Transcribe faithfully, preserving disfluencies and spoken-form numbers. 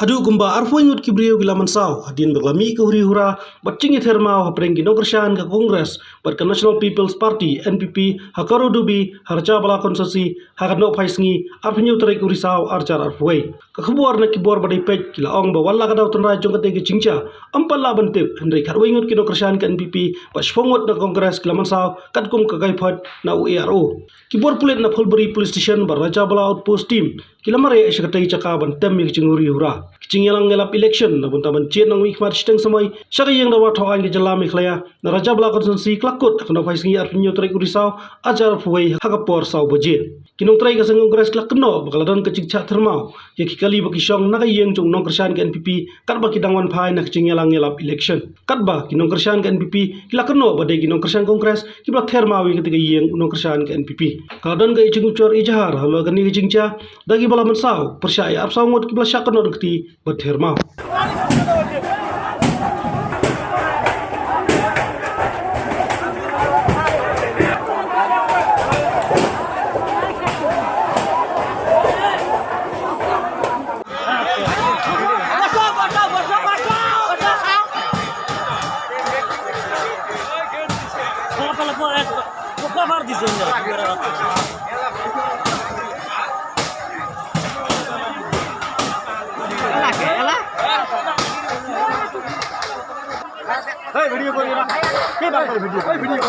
Haduh kumba arphew ngut ki briew ki la mynsaw hadien ba ka la mih ka huri hura bad jingïather maw hapdeng ki nongkyrshan ka Congress bad ka National People's Party, N P P, ha Korodubi, ha Rajabala Constituency, ha ka nohphai sngi arphew tarik u Risaw arhajar arphew. Ka khubor na ki bor ba dei peit ki la ong ba wat la ka daw tynrai jong katei ka jingjia ym pat lah ban tip, hynrei khatwei ngut ki nongkyrshan ka N P P bad shiphew ngut na Congress ki la mynsaw katkum ka kaiphod na u A R O. Ki bor pulit na Phulbari Police Station bad Rajabala Outpost Team ki la mareh sha katei ka jaka ban tem ïa ka jinghuri hura. Ka jingïalang ïalap election na bynta ban jied nongmihkhmat shiteng samoi sha ka ïing dorbar thaw aiñ ka jylla Meghalaya na Rajabala Constituency ka la kut ha ka nohphai sngi arphew tarik u Risaw arhajar arphew ha ka por saw baje. Ki nongtrei ka seng Congress ki la kynnoh ba ka la don ka jingshah ther maw ïa ki kali ba ki shong na ka ïing jong u nongkyrshan ka N P P katba ki dang wan phai na ka jingïalang ïalap election. Katba ki nongkyrshan ka N P P ki la kynnoh ba dei ki nongkyrshan Congress kiba la ther maw ïa katei ka ïing u nongkyrshan ka N P P. Ka la don ka jingujor ijahar halor kane ka jingjia da kiba la mynsaw pyrshah ïa arphew saw ngut kiba la shah kynnoh da ka kti ban ther maw. Hey, video kori na. Hey, video. Hey, video.